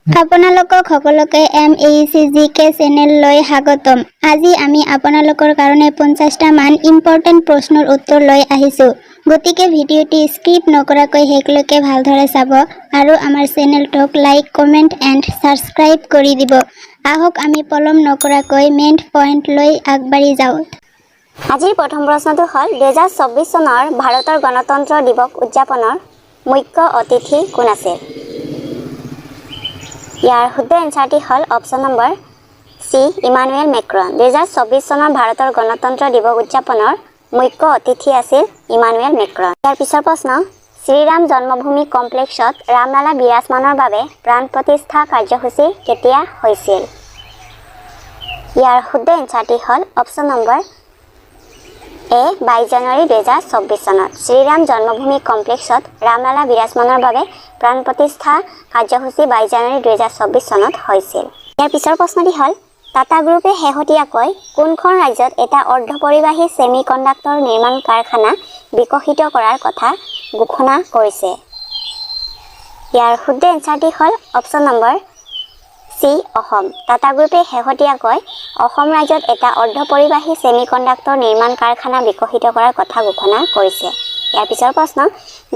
আপোনালোকক সকলোকে M H G কে চেনেললৈ স্বাগতম। আজি আমি আপোনালোকৰ কাৰণে 50টামান ইম্পৰ্টেণ্ট প্ৰশ্নৰ উত্তৰ লৈ আহিছোঁ। গতিকে ভিডিঅ'টি স্কিপ নকৰাকৈ শেষলৈকে ভালদৰে চাব আৰু আমাৰ চেনেলটোক লাইক, কমেণ্ট এণ্ড ছাবস্ক্ৰাইব কৰি দিব। আহক, আমি পলম নকৰাকৈ মেইন পইণ্টলৈ আগবাঢ়ি যাওঁ। আজিৰ প্ৰথম প্ৰশ্নটো হ'ল, 2024 চনৰ ভাৰতৰ গণতন্ত্ৰ দিৱস উদযাপনৰ মুখ্য অতিথি কোন আছিল? ইয়াৰ শুদ্ধ এনচাৰটি হ'ল option number C, Emmanuel Macron. 2024 চনৰ ভাৰতৰ গণতন্ত্ৰ দিৱস উদযাপনৰ মুখ্য অতিথি আছিল ইমানুৱেল মেক্ৰন। ইয়াৰ পিছৰ প্ৰশ্ন, শ্ৰীৰাম জন্মভূমি কমপ্লেক্সত ৰামলালা বিৰাজমানৰ বাবে প্ৰাণ প্ৰতিষ্ঠা কাৰ্যসূচী কেতিয়া হৈছিল? ইয়াৰ শুদ্ধ এনচাৰটি হ'ল অপশ্যন নম্বৰ এ, 22 জানুৱাৰী 2024 চনত। শ্ৰীৰাম জন্মভূমি কমপ্লেক্সত ৰামলালা বিৰাজমানৰ বাবে প্ৰাণ প্ৰতিষ্ঠা কাৰ্যসূচী 22 জানুৱাৰী 2024 চনত হৈছিল। ইয়াৰ পিছৰ প্ৰশ্নটি হ'ল, টাটা গ্ৰুপে শেহতীয়াকৈ কোনখন ৰাজ্যত এটা অৰ্ধপৰিবাহী ছেমি কণ্ডাক্টৰ নিৰ্মাণ কাৰখানা বিকশিত কৰাৰ কথা ঘোষণা কৰিছে? ইয়াৰ শুদ্ধ এনচাৰটি হ'ল option number C, Assam. Tata গ্ৰুপে শেহতীয়াকৈ অসম ৰাজ্যত এটা অৰ্ধপৰিবাহী ছেমি কণ্ডাক্টৰ নিৰ্মাণ কাৰখানা বিকশিত কৰাৰ কথা ঘোষণা কৰিছে। ইয়াৰ পিছৰ প্ৰশ্ন,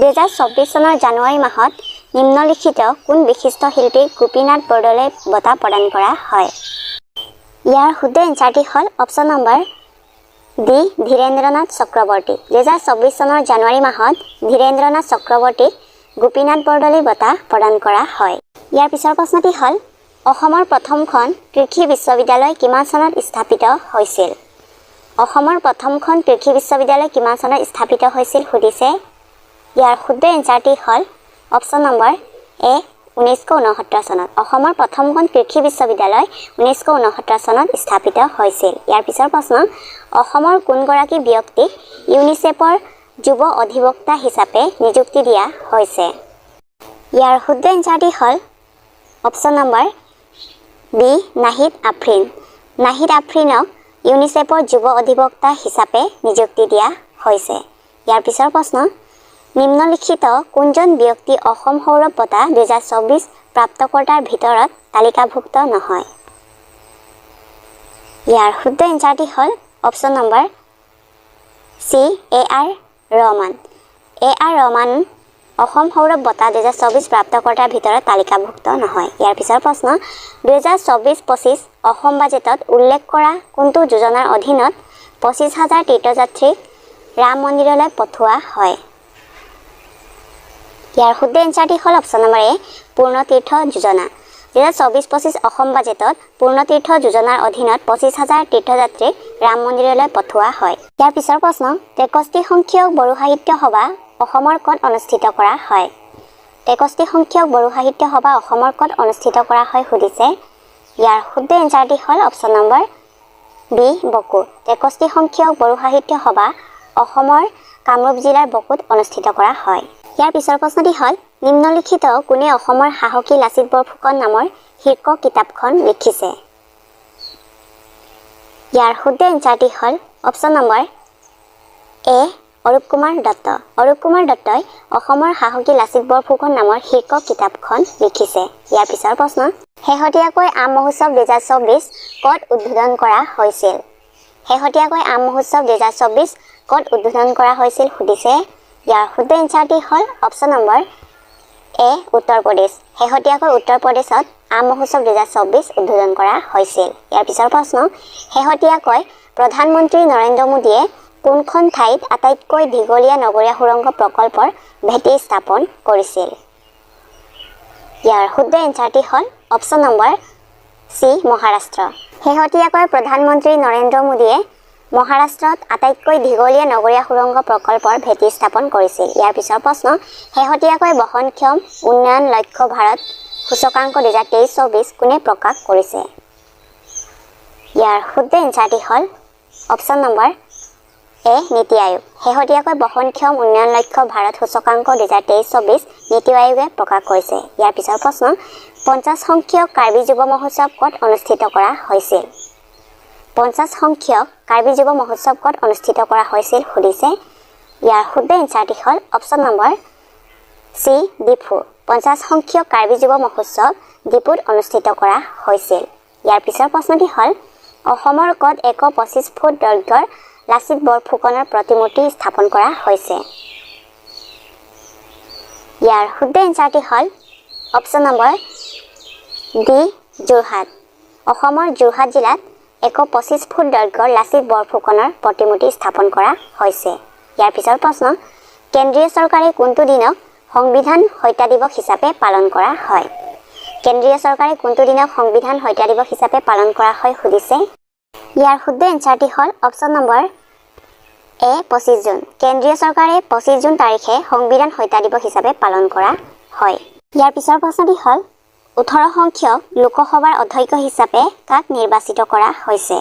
2024 চনৰ জানুৱাৰী মাহত নিম্নলিখিত কোন বিশিষ্ট শিল্পীক গোপীনাথ বৰদলৈ বঁটা প্ৰদান কৰা হয়? ইয়াৰ শুদ্ধ এনচাৰটি হ'ল option number D, Dhirendranath Chakraborty. 2024 চনৰ জানুৱাৰী মাহত ধীৰেন্দ্ৰনাথ চক্ৰৱৰ্তীক গোপীনাথ বৰদলৈ বঁটা প্ৰদান কৰা হয়। ইয়াৰ পিছৰ প্ৰশ্নটি হ'ল, অসমৰ প্ৰথমখন কৃষি বিশ্ববিদ্যালয় কিমান চনত স্থাপিত হৈছিল? অসমৰ প্ৰথমখন কৃষি বিশ্ববিদ্যালয় কিমান চনত স্থাপিত হৈছিল সুধিছে। ইয়াৰ শুদ্ধ এনচাৰটি হ'ল অপশ্যন নম্বৰ এ, 1969 চনত। অসমৰ প্ৰথমখন কৃষি বিশ্ববিদ্যালয় 1969 চনত স্থাপিত হৈছিল। ইয়াৰ পিছৰ প্ৰশ্ন, অসমৰ কোনগৰাকী ব্যক্তিক ইউনিচেফৰ যুৱ অধিবক্তা হিচাপে নিযুক্তি দিয়া হৈছে? ইয়াৰ শুদ্ধ এনচাৰটি হ'ল option number B, Nahid Afrin. Nahid আফ্ৰিনক ইউনিচেফৰ যুৱ অধিবক্তা হিচাপে নিযুক্তি দিয়া হৈছে। ইয়াৰ পিছৰ প্ৰশ্ন, নিম্নলিখিত কোনজন ব্যক্তি অসম সৌৰভ বঁটা 2024 প্ৰাপ্তকৰ্তাৰ ভিতৰত তালিকাভুক্ত নহয়? ইয়াৰ শুদ্ধ এনচাৰটি হ'ল অপশ্যন নম্বৰ চি, এ আৰ ৰহমান। এ আৰ ৰহমান অসম সৌৰভ বঁটা 2024 প্ৰাপ্তকৰ্তাৰ ভিতৰত তালিকাভুক্ত নহয়। ইয়াৰ পিছৰ প্ৰশ্ন, 2024-25 অসম বাজেটত উল্লেখ কৰা কোনটো যোজনাৰ অধীনত 25,000 তীৰ্থযাত্ৰীক ৰাম মন্দিৰলৈ পঠোৱা হয়? ইয়াৰ শুদ্ধ এনচাৰটি হ'ল অপশ্যন নম্বৰ এ, পূৰ্ণতীৰ্থ যোজনা। 2024-25 অসম বাজেটত পূৰ্ণতীৰ্থ যোজনাৰ অধীনত 25,000 তীৰ্থযাত্ৰীক ৰাম মন্দিৰলৈ পঠোৱা হয়। ইয়াৰ পিছৰ প্ৰশ্ন, 63 সংখ্যক বড়ো সাহিত্য সভা অসমৰ ক'ত অনুষ্ঠিত কৰা হয়? 63 সংখ্যক বড়ো সাহিত্য সভা অসমৰ ক'ত অনুষ্ঠিত কৰা হয় সুধিছে। ইয়াৰ শুদ্ধ এনচাৰটি হ'ল অপশ্যন নম্বৰ বি, বকো। 63 সংখ্যক বড়ো সাহিত্য সভা অসমৰ কামৰূপ জিলাৰ বকোত অনুষ্ঠিত কৰা হয়। ইয়াৰ পিছৰ প্ৰশ্নটি হ'ল, নিম্নলিখিত কোনে অসমৰ সাহসী লাচিত বৰফুকন নামৰ শীৰ্ষক কিতাপখন লিখিছে? ইয়াৰ শুদ্ধ এনচাৰটি হ'ল অপশ্যন নম্বৰ এ, অৰূপ কুমাৰ দত্ত। অৰূপ কুমাৰ দত্তই অসমৰ সাহসী লাচিত বৰফুকন নামৰ শীৰ্ষক কিতাপখন লিখিছে। ইয়াৰ পিছৰ প্ৰশ্ন, শেহতীয়াকৈ আম মহোৎসৱ 2024 ক'ত উদ্বোধন কৰা হৈছিল? শেহতীয়াকৈ আম মহোৎসৱ 2024 ক'ত উদ্বোধন কৰা হৈছিল সুধিছে। ইয়াৰ শুদ্ধ এনচাৰটি হ'ল অপশ্যন নম্বৰ এ, উত্তৰ প্ৰদেশ। শেহতীয়াকৈ উত্তৰ প্ৰদেশত আম মহোৎসৱ 2024 উদ্বোধন কৰা হৈছিল। ইয়াৰ পিছৰ প্ৰশ্ন, শেহতীয়াকৈ প্ৰধানমন্ত্ৰী নৰেন্দ্ৰ মোদীয়ে কোনখন ঠাইত আটাইতকৈ দীঘলীয়া নগৰীয়া সুৰংগ প্ৰকল্পৰ ভেটি স্থাপন কৰিছিল? ইয়াৰ শুদ্ধ এনচাৰটি হ'ল অপশ্যন নম্বৰ চি, মহাৰাষ্ট্ৰ। শেহতীয়াকৈ প্ৰধানমন্ত্ৰী নৰেন্দ্ৰ মোদীয়ে মহাৰাষ্ট্ৰত আটাইতকৈ দীঘলীয়া নগৰীয়া সুৰংগ প্ৰকল্পৰ ভেটি স্থাপন কৰিছিল। ইয়াৰ পিছৰ প্ৰশ্ন, শেহতীয়াকৈ বহনক্ষম উন্নয়ন লক্ষ্য ভাৰত সূচকাংক 2023-24 কোনে প্ৰকাশ কৰিছে? ইয়াৰ শুদ্ধ এনচাৰটি হ'ল অপশ্যন নম্বৰ এ, নীতি আয়োগ। শেহতীয়াকৈ বহনক্ষম উন্নয়ন লক্ষ্য ভাৰত সূচকাংক 2023-24 নীতি আয়োগে প্ৰকাশ কৰিছে। ইয়াৰ পিছৰ প্ৰশ্ন, 50 সংখ্যক কাৰ্বি যুৱ মহোৎসৱ ক'ত অনুষ্ঠিত কৰা হৈছিল? 50 সংখ্যক কাৰ্বি যুৱ মহোৎসৱ ক'ত অনুষ্ঠিত কৰা হৈছিল সুধিছে। ইয়াৰ শুদ্ধ এনচাৰটি হ'ল অপশ্যন নম্বৰ চি, ডিফু। 50 সংখ্যক কাৰ্বি যুৱ মহোৎসৱ ডিপুত অনুষ্ঠিত কৰা হৈছিল। ইয়াৰ পিছৰ প্ৰশ্নটি হ'ল, অসমৰ ক'ত 125 ফুট দৈৰ্ঘ্যৰ লাচিত বৰফুকনৰ প্ৰতিমূৰ্তি স্থাপন কৰা হৈছে? ইয়াৰ শুদ্ধ এনচাৰটি হ'ল অপশ্যন নম্বৰ ডি, যোৰহাট। অসমৰ যোৰহাট জিলাত 125 ফুট দৈৰ্ঘ্যৰ লাচিত বৰফুকনৰ প্ৰতিমূৰ্তি স্থাপন কৰা হৈছে। ইয়াৰ পিছৰ প্ৰশ্ন, কেন্দ্ৰীয় চৰকাৰে কোনটো দিনক সংবিধান হত্যা দিৱস হিচাপে পালন কৰা হয়? কেন্দ্ৰীয় চৰকাৰে কোনটো দিনক সংবিধান হত্যা দিৱস হিচাপে পালন কৰা হয় সুধিছে। ইয়াৰ শুদ্ধ এনচাৰটি হ'ল অপশ্যন নম্বৰ এ, 25 জুন। কেন্দ্ৰীয় চৰকাৰে 25 জুন তাৰিখে সংবিধান হত্যা দিৱস হিচাপে পালন কৰা হয়। ইয়াৰ পিছৰ প্ৰশ্নটি হ'ল, 18 সংখ্যক লোকসভাৰ অধ্যক্ষ হিচাপে কাক নিৰ্বাচিত কৰা হৈছে?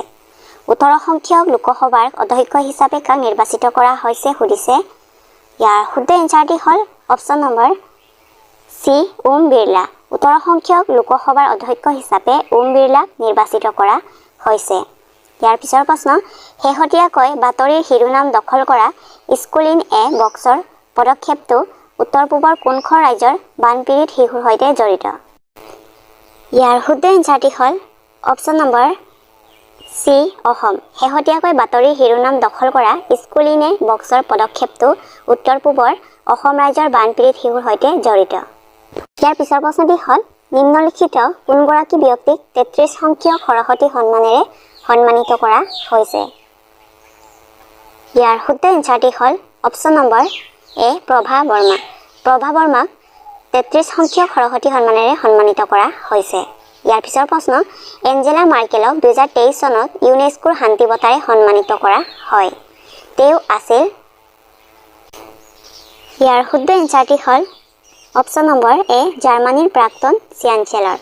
18 সংখ্যক লোকসভাৰ অধ্যক্ষ হিচাপে কাক নিৰ্বাচিত কৰা হৈছে সুধিছে। ইয়াৰ শুদ্ধ এনচাৰটি হ'ল option number C, Om Birla. 18 সংখ্যক লোকসভাৰ অধ্যক্ষ হিচাপে ওম বিৰলাক নিৰ্বাচিত কৰা হৈছে। ইয়াৰ পিছৰ প্ৰশ্ন, শেহতীয়াকৈ বাতৰিৰ শিৰোনাম দখল কৰা স্কুল ইন এ বক্সৰ পদক্ষেপটো উত্তৰ পূবৰ কোনখন ৰাজ্যৰ বানপীড়িত শিশুৰ সৈতে জড়িত? ইয়াৰ শুদ্ধ এনচাৰটি হ'ল অপশ্যন নম্বৰ চি, অসম। শেহতীয়াকৈ বাতৰিৰ শিৰোনাম দখল কৰা স্কুল ইন এ বক্সৰ পদক্ষেপটো উত্তৰ পূবৰ অসম ৰাজ্যৰ বানপীড়িত শিশুৰ সৈতে জড়িত। ইয়াৰ পিছৰ প্ৰশ্নটি হ'ল, নিম্নলিখিত কোনগৰাকী ব্যক্তিক 33 সংখ্যক সৰস্বতী সন্মানেৰে সন্মানিত কৰা হৈছে? ইয়াৰ শুদ্ধ এনচাৰটি হ'ল অপশ্যন নম্বৰ এ, প্ৰভা বৰ্মা। প্ৰভা বৰ্মাক 33 সংখ্যক সৰস্বতী সন্মানেৰে সন্মানিত কৰা হৈছে। ইয়াৰ পিছৰ প্ৰশ্ন, এঞ্জেলা মাৰ্কেলক 2023 চনত ইউনেস্কোৰ শান্তি বঁটাৰে সন্মানিত কৰা হয়। তেওঁ আছিল? ইয়াৰ শুদ্ধ এনচাৰটি হ'ল অপশ্যন নম্বৰ এ, জাৰ্মানীৰ প্ৰাক্তন চেঞ্চেলৰ।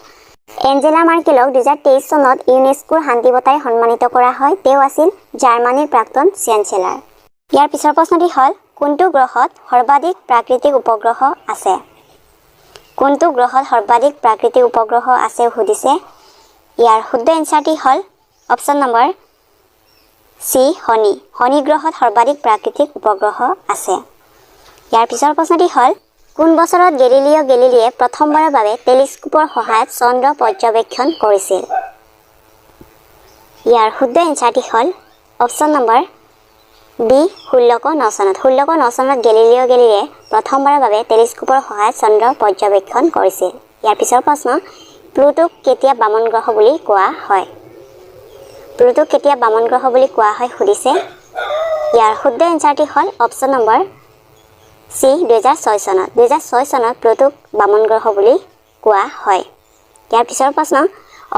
এঞ্জেলা মাৰ্কেলক 2023 চনত ইউনেস্কোৰ শান্তি বঁটাৰে সন্মানিত কৰা হয়। তেওঁ আছিল জাৰ্মানীৰ প্ৰাক্তন চেঞ্চেলৰ। ইয়াৰ পিছৰ প্ৰশ্নটি হ'ল, কোনটো গ্ৰহত সৰ্বাধিক প্ৰাকৃতিক উপগ্ৰহ আছে? কোনটো গ্ৰহত সৰ্বাধিক প্ৰাকৃতিক উপগ্ৰহ আছে সুধিছে। ইয়াৰ শুদ্ধ এনচাৰটি হ'ল অপশ্যন নম্বৰ চি, শনি। শনি গ্ৰহত সৰ্বাধিক প্ৰাকৃতিক উপগ্ৰহ আছে। ইয়াৰ পিছৰ প্ৰশ্নটি হ'ল, কোন বছৰত গেলিলিঅ' গেলিলিয়ে প্ৰথমবাৰৰ বাবে টেলিস্কোপৰ সহায়ত চন্দ্ৰ পৰ্যবেক্ষণ কৰিছিল? ইয়াৰ শুদ্ধ এনচাৰটি হ'ল অপশ্যন নম্বৰ বি, 1609 চনত। 1609 চনত গেলিলিঅ' গেলিলিয়ে প্ৰথমবাৰৰ বাবে টেলিস্কোপৰ সহায়ত চন্দ্ৰ পৰ্যবেক্ষণ কৰিছিল। ইয়াৰ পিছৰ প্ৰশ্ন, প্লুটোক কেতিয়া বামন গ্ৰহ বুলি কোৱা হয়? প্লুটোক কেতিয়া বামন গ্ৰহ বুলি কোৱা হয় সুধিছে। ইয়াৰ শুদ্ধ এনচাৰটি হ'ল অপশ্যন নম্বৰ চি, 2006 চনত। 2006 চনত প্লুটোক বামন গ্ৰহ বুলি কোৱা হয়। ইয়াৰ পিছৰ প্ৰশ্ন,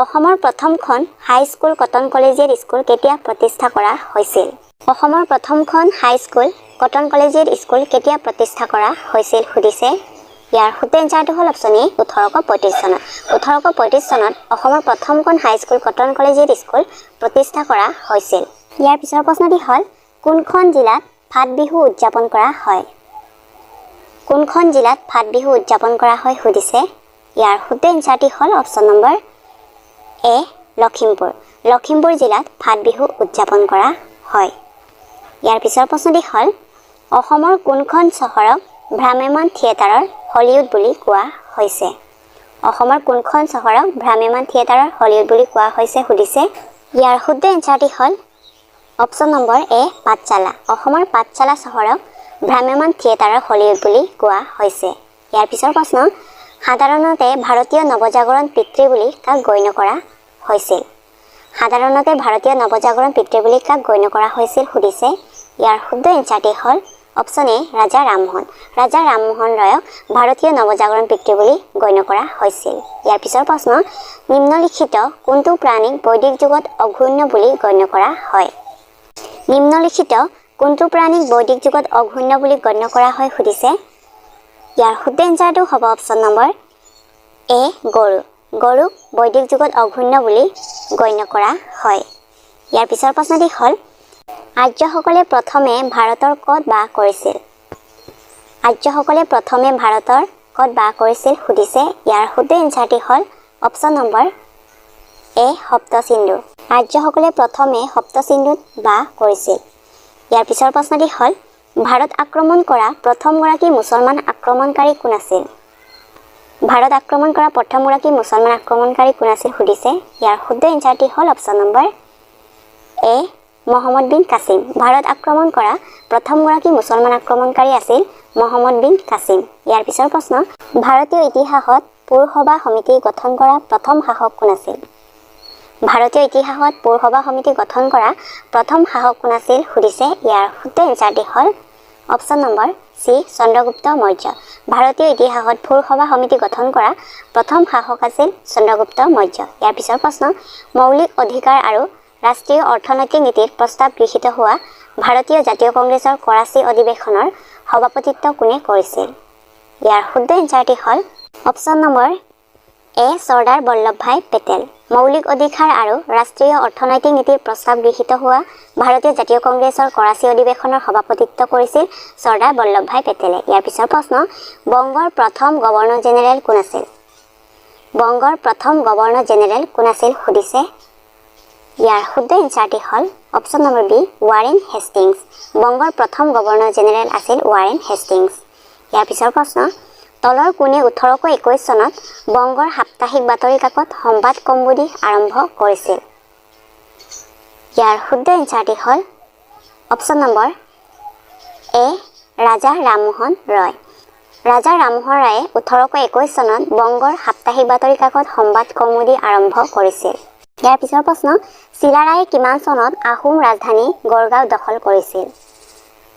অসমৰ প্ৰথমখন হাইস্কুল কটন কলেজিয়েট স্কুল কেতিয়া প্ৰতিষ্ঠা কৰা হৈছিল? অসমৰ প্ৰথমখন হাইস্কুল কটন কলেজিয়েট স্কুল কেতিয়া প্ৰতিষ্ঠা কৰা হৈছিল সুধিছে। ইয়াৰ শুদ্ধ এনচাৰটো হ'ল অপশ্যন এ, 1835 চনত। 1835 চনত অসমৰ প্ৰথমখন হাইস্কুল কটন কলেজিয়েট স্কুল প্ৰতিষ্ঠা কৰা হৈছিল। ইয়াৰ পিছৰ প্ৰশ্নটি হ'ল, কোনখন জিলাত ফাট বিহু উদযাপন কৰা হয়? কোনখন জিলাত ফাট বিহু উদযাপন কৰা হয় সুধিছে। ইয়াৰ শুদ্ধ এনচাৰটি হ'ল অপশ্যন নম্বৰ এ, লখিমপুৰ। লখিমপুৰ জিলাত ফাট বিহু উদযাপন কৰা হয়। ইয়াৰ পিছৰ প্ৰশ্নটি হ'ল, অসমৰ কোনখন চহৰক ভ্ৰাম্যমাণ থিয়েটাৰৰ হলিউড বুলি কোৱা হৈছে? অসমৰ কোনখন চহৰক ভ্ৰাম্যমাণ থিয়েটাৰৰ হলিউড বুলি কোৱা হৈছে সুধিছে। ইয়াৰ শুদ্ধ এনচাৰটি হ'ল অপশ্যন নম্বৰ এ, পাঠশালা। অসমৰ পাঠশালা চহৰক ভ্ৰাম্যমাণ থিয়েটাৰৰ হলিউড বুলি কোৱা হৈছে। ইয়াৰ পিছৰ প্ৰশ্ন, সাধাৰণতে ভাৰতীয় নৱজাগৰণ পিতৃ বুলি কাক গণ্য কৰা হৈছিল? সাধাৰণতে ভাৰতীয় নৱজাগৰণ পিতৃ বুলি কাক গণ্য কৰা হৈছিল সুধিছে। ইয়াৰ শুদ্ধ এনচাৰটি হ'ল অপশ্যন এ, ৰাজা ৰামমোহন। ৰাজা ৰামমোহন ৰয়ক ভাৰতীয় নৱজাগৰণ পিতৃ বুলি গণ্য কৰা হৈছিল। ইয়াৰ পিছৰ প্ৰশ্ন, নিম্নলিখিত কোনটো প্ৰাণীক বৈদিক যুগত অঘূৰ্ণ বুলি গণ্য কৰা হয়? নিম্নলিখিত কোনটো প্ৰাণীক বৈদিক যুগত অঘূৰ্ণ বুলি গণ্য কৰা হয় সুধিছে। ইয়াৰ শুদ্ধ এনচাৰটো হ'ব অপশ্যন নম্বৰ এ, গৰু। গৰুক বৈদিক যুগত অঘূৰ্ণ বুলি গণ্য কৰা হয়। ইয়াৰ পিছৰ প্ৰশ্নটি হ'ল, আৰ্যসকলে প্ৰথমে ভাৰতৰ ক'ত বাস কৰিছিল? আৰ্যসকলে প্ৰথমে ভাৰতৰ ক'ত বাস কৰিছিল সুধিছে। ইয়াৰ শুদ্ধ এনচাৰটি হ'ল অপশ্যন নম্বৰ এ, সপ্তসিন্ধু। আৰ্যসকলে প্ৰথমে সপ্তসিন্ধুত বাস কৰিছিল। ইয়াৰ পিছৰ প্ৰশ্নটি হ'ল, ভাৰত আক্ৰমণ কৰা প্ৰথমগৰাকী মুছলমান আক্ৰমণকাৰী কোন আছিল? ভাৰত আক্ৰমণ কৰা প্ৰথমগৰাকী মুছলমান আক্ৰমণকাৰী কোন আছিল সুধিছে। ইয়াৰ শুদ্ধ এনচাৰটি হ'ল অপশ্যন নম্বৰ এ, মহম্মদ বিন কাছিম। ভাৰত আক্ৰমণ কৰা প্ৰথমগৰাকী মুছলমান আক্ৰমণকাৰী আছিল মহম্মদ বিন কাছিম। ইয়াৰ পিছৰ প্ৰশ্ন, ভাৰতীয় ইতিহাসত পৌৰসভা সমিতি গঠন কৰা প্ৰথম শাসক কোন আছিল? ভাৰতীয় ইতিহাসত পৌৰসভা সমিতি গঠন কৰা প্ৰথম শাসক কোন আছিল সুধিছে। ইয়াৰ শুদ্ধ এনচাৰটি হ'ল option number C, Chandragupta Maurya. ভাৰতীয় ইতিহাসত পৌৰসভা সমিতি গঠন কৰা প্ৰথম শাসক আছিল চন্দ্ৰগুপ্ত মৌৰ্য। ইয়াৰ পিছৰ প্ৰশ্ন, মৌলিক অধিকাৰ আৰু ৰাষ্ট্ৰীয় অৰ্থনৈতিক নীতিৰ প্ৰস্তাৱ গৃহীত হোৱা ভাৰতীয় জাতীয় কংগ্ৰেছৰ কৰাচী অধিৱেশনৰ সভাপতিত্ব কোনে কৰিছিল? ইয়াৰ শুদ্ধ এনচাৰটি হ'ল অপশ্যন নম্বৰ এ, চৰ্দাৰ বল্লভভাই পেটেল। মৌলিক অধিকাৰ আৰু ৰাষ্ট্ৰীয় অৰ্থনৈতিক নীতিৰ প্ৰস্তাৱ গৃহীত হোৱা ভাৰতীয় জাতীয় কংগ্ৰেছৰ কৰাচী অধিৱেশনৰ সভাপতিত্ব কৰিছিল চৰ্দাৰ বল্লভভাই পেটেলে। ইয়াৰ পিছৰ প্ৰশ্ন, বংগৰ প্ৰথম গভৰ্ণৰ জেনেৰেল কোন আছিল? বংগৰ প্ৰথম গভৰ্ণৰ জেনেৰেল কোন আছিল সুধিছে। ইয়াৰ শুদ্ধ এনচাৰটি হ'ল option number B, Warren Hastings. বংগৰ প্ৰথম গভৰ্ণৰ জেনেৰেল আছিল ৱাৰেন হেষ্টিংছ। ইয়াৰ পিছৰ প্ৰশ্ন, তলৰ কোনে 1821 চনত বংগৰ সাপ্তাহিক বাতৰি কাকত সংবাদ কৌমুদী আৰম্ভ কৰিছিল? ইয়াৰ শুদ্ধ এনচাৰটি হ'ল অপশ্যন নম্বৰ এ, ৰাজা ৰামমোহন ৰয়। ৰাজা ৰামমোহন ৰায়ে 1821 চনত বংগৰ সাপ্তাহিক বাতৰি কাকত সংবাদ কৌমুদী আৰম্ভ কৰিছিল। ইয়াৰ পিছৰ প্ৰশ্ন, চিলাৰায়ে কিমান চনত আহোম ৰাজধানী গড়গাঁও দখল কৰিছিল?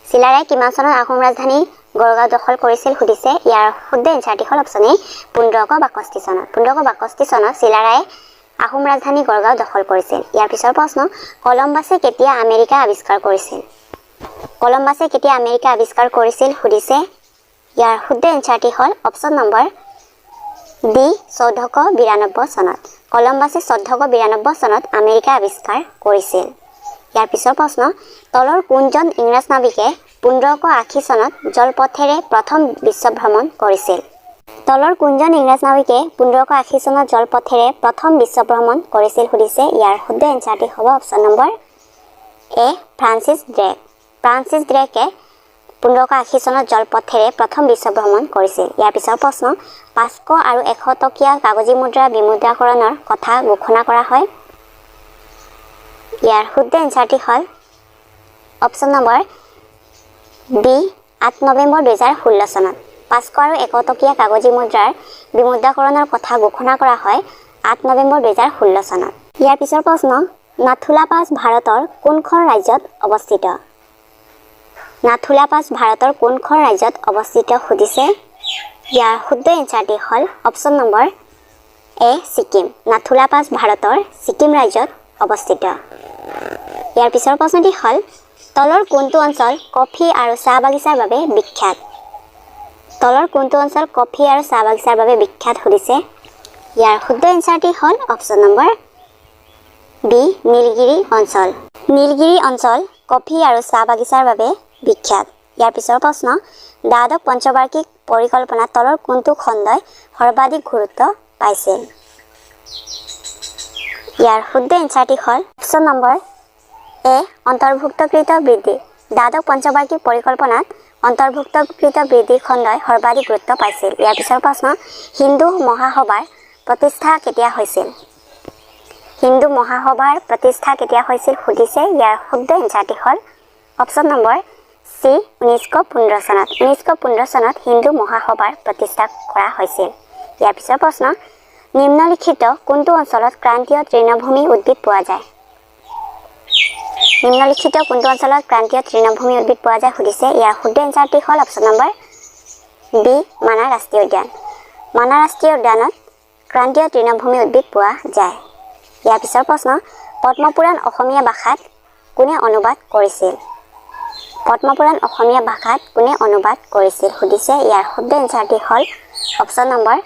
চিলাৰায়ে কিমান চনত আহোম ৰাজধানী গড়গাঁও দখল কৰিছিল সুধিছে। ইয়াৰ শুদ্ধ এনচাৰটি হ'ল অপশ্যন এ, 1562 চনত। 1562 চনত চিলাৰায়ে আহোম ৰাজধানী গড়গাঁও দখল কৰিছিল। ইয়াৰ পিছৰ প্ৰশ্ন, কলম্বাছে কেতিয়া আমেৰিকা আৱিষ্কাৰ কৰিছিল? কলম্বাছে কেতিয়া আমেৰিকা আৱিষ্কাৰ কৰিছিল সুধিছে। ইয়াৰ শুদ্ধ এনচাৰটি হ'ল অপশ্যন নম্বৰ ডি, 1492 চনত। কলম্বাছে 1492 চনত আমেৰিকা আৱিষ্কাৰ কৰিছিল। ইয়াৰ পিছৰ প্ৰশ্ন, তলৰ কোনজন ইংৰাজ নাবিকে 1580 চনত জলপথেৰে প্ৰথম বিশ্ব ভ্ৰমণ কৰিছিল? তলৰ কোনজন ইংৰাজ নাবিকে 1580 চনত জলপথেৰে প্ৰথম বিশ্ব ভ্ৰমণ কৰিছিল সুধিছে। ইয়াৰ শুদ্ধ এনচাৰটি হ'ব অপশ্যন নম্বৰ এ, ফ্ৰান্সিছ ড্ৰেক। ফ্ৰান্সিছ ড্ৰেকে 1580 চনত জলপথেৰে প্ৰথম বিশ্ব ভ্ৰমণ কৰিছিল। ইয়াৰ পিছৰ প্ৰশ্ন, 500 আৰু 100 টকীয়া কাগজী মুদ্ৰা বিমুদ্ৰাকৰণৰ কথা ঘোষণা কৰা হয়। ইয়াৰ শুদ্ধ এনচাৰটি হ'ল অপশ্যন নম্বৰ বি, 8 নৱেম্বৰ 2016 চনত। 500 আৰু 1 টকীয়া কাগজী মুদ্ৰাৰ বিমুদ্ৰাকৰণৰ কথা ঘোষণা কৰা হয় 8 নৱেম্বৰ 2016 চনত। ইয়াৰ পিছৰ প্ৰশ্ন, নাথুলা পাছ ভাৰতৰ কোনখন ৰাজ্যত অৱস্থিত? নাথুলা পাছ ভাৰতৰ কোনখন ৰাজ্যত অৱস্থিত সুধিছে। ইয়াৰ শুদ্ধ এনচাৰটি হ'ল অপশ্যন নম্বৰ এ, ছিকিম। নাথুলা পাছ ভাৰতৰ ছিকিম ৰাজ্যত অৱস্থিত। ইয়াৰ পিছৰ প্ৰশ্নটি হ'ল, তলৰ কোনটো অঞ্চল কফি আৰু চাহ বাগিচাৰ বাবে বিখ্যাত? তলৰ কোনটো অঞ্চল কফি আৰু চাহ বাগিচাৰ বাবে বিখ্যাত সুধিছে। ইয়াৰ শুদ্ধ এনচাৰটি হ'ল অপশ্যন নম্বৰ বি, নীলগিৰি অঞ্চল। নীলগিৰি অঞ্চল কফি আৰু চাহ বাগিচাৰ বাবে বিখ্যাত। ইয়াৰ পিছৰ প্ৰশ্ন, দ্বাদশ পঞ্চবাৰ্ষিক পৰিকল্পনাত তলৰ কোনটো খণ্ডই সৰ্বাধিক গুৰুত্ব পাইছিল? ইয়াৰ শুদ্ধ এনচাৰটি হ'ল অপশ্যন নম্বৰ এ, অন্তৰ্ভুক্তকৃত বৃদ্ধি। দ্বাদশ পঞ্চবাৰ্ষিক পৰিকল্পনাত অন্তৰ্ভুক্তকৃত বৃদ্ধি খণ্ডই সৰ্বাধিক গুৰুত্ব পাইছিল। ইয়াৰ পিছৰ প্ৰশ্ন, হিন্দু মহাসভাৰ প্ৰতিষ্ঠা কেতিয়া হৈছিল? হিন্দু মহাসভাৰ প্ৰতিষ্ঠা কেতিয়া হৈছিল সুধিছে। ইয়াৰ শুদ্ধ এনচাৰটি হ'ল অপশ্যন নম্বৰ চি, 1915 চনত। 1915 চনত হিন্দু মহাসভাৰ প্ৰতিষ্ঠা কৰা হৈছিল। ইয়াৰ পিছৰ প্ৰশ্ন, নিম্নলিখিত কোনটো অঞ্চলত ক্ৰান্তীয় তৃণভূমি উদ্ভিদ পোৱা যায়? নিম্নলিখিত কোনটো অঞ্চলত ক্ৰান্তীয় তৃণভূমি উদ্ভিদ পোৱা যায় সুধিছে। ইয়াৰ শুদ্ধ এনচাৰটি হ'ল অপশ্যন নম্বৰ বি, মানাহ ৰাষ্ট্ৰীয় উদ্যান। মানাহ ৰাষ্ট্ৰীয় উদ্যানত ক্ৰান্তীয় তৃণভূমি উদ্ভিদ পোৱা যায়। ইয়াৰ পিছৰ প্ৰশ্ন, পদ্মপুৰাণ অসমীয়া ভাষাত কোনে অনুবাদ কৰিছিল? পদ্মপুৰাণ অসমীয়া ভাষাত কোনে অনুবাদ কৰিছিল সুধিছে। ইয়াৰ শুদ্ধ এনচাৰটি হ'ল অপশ্যন নম্বৰ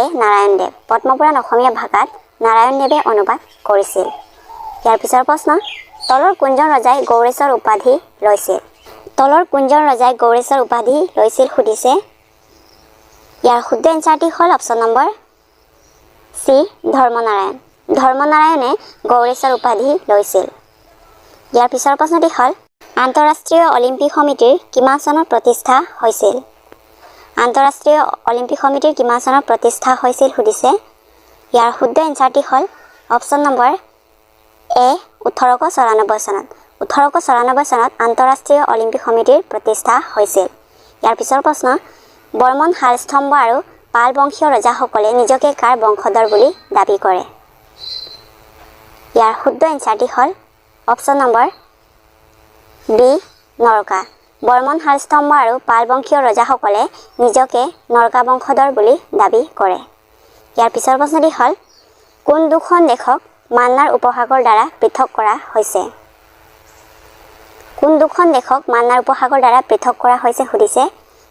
এ, নাৰায়ণদেৱ। পদ্মপুৰাণ অসমীয়া ভাষাত নাৰায়ণদেৱে অনুবাদ কৰিছিল। ইয়াৰ পিছৰ প্ৰশ্ন, তলৰ কোনজন ৰজাই গৌড়েশ্বৰ উপাধি লৈছিল? তলৰ কোনজন ৰজাই গৌড়েশ্বৰ উপাধি লৈছিল সুধিছে। ইয়াৰ শুদ্ধ এনচাৰটি হ'ল অপশ্যন নম্বৰ চি, ধৰ্মনাৰায়ণ। ধৰ্মনাৰায়ণে গৌড়েশ্বৰ উপাধি লৈছিল। ইয়াৰ পিছৰ প্ৰশ্নটি হ'ল, আন্তঃৰাষ্ট্ৰীয় অলিম্পিক সমিতিৰ কিমান চনত প্ৰতিষ্ঠা হৈছিল? আন্তঃৰাষ্ট্ৰীয় অলিম্পিক সমিতিৰ কিমান চনত প্ৰতিষ্ঠা হৈছিল সুধিছে। ইয়াৰ শুদ্ধ এনচাৰটি হ'ল অপশ্যন নম্বৰ এ, 1894 চনত। 1894 চনত আন্তঃৰাষ্ট্ৰীয় অলিম্পিক সমিতিৰ প্ৰতিষ্ঠা হৈছিল। ইয়াৰ পিছৰ প্ৰশ্ন, বৰ্মন শালস্তম্ভ আৰু পাল বংশীয় ৰজাসকলে নিজকে কাৰ বংশধৰ বুলি দাবী কৰে? ইয়াৰ শুদ্ধ এনচাৰটি হ'ল option number B, Naraka. Varman Salastambha আৰু পাল বংশীয় ৰজাসকলে নিজকে নৰকা বংশধৰ বুলি দাবী কৰে। ইয়াৰ পিছৰ প্ৰশ্নটি হ'ল, কোন দুখন দেশক মান্নাৰ উপসাগৰ দ্বাৰা পৃথক কৰা হৈছে? কোন দুখন দেশক মান্নাৰ উপসাগৰ দ্বাৰা পৃথক কৰা হৈছে সুধিছে।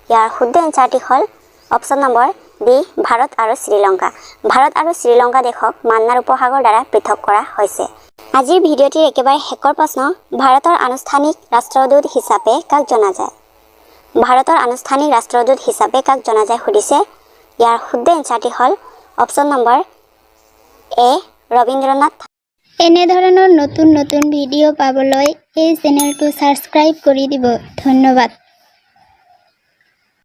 ইয়াৰ শুদ্ধ এনচাৰটি হ'ল অপশ্যন নম্বৰ ডি, ভাৰত আৰু শ্ৰীলংকা। ভাৰত আৰু শ্ৰীলংকা দেশক মান্নাৰ উপসাগৰ দ্বাৰা পৃথক কৰা হৈছে। আজিৰ ভিডিঅ'টিৰ একেবাৰে শেষৰ প্ৰশ্ন, ভাৰতৰ আনুষ্ঠানিক ৰাষ্ট্ৰদূত হিচাপে কাক জনা যায়? ভাৰতৰ আনুষ্ঠানিক ৰাষ্ট্ৰদূত হিচাপে কাক জনা যায় সুধিছে। ইয়াৰ শুদ্ধ এনচাৰটি হ'ল অপশ্যন নম্বৰ এ, ৰবীন্দ্ৰনাথ। এনেধৰণৰ নতুন নতুন ভিডিঅ' পাবলৈ এই চেনেলটো ছাবস্ক্ৰাইব কৰি দিব। ধন্যবাদ।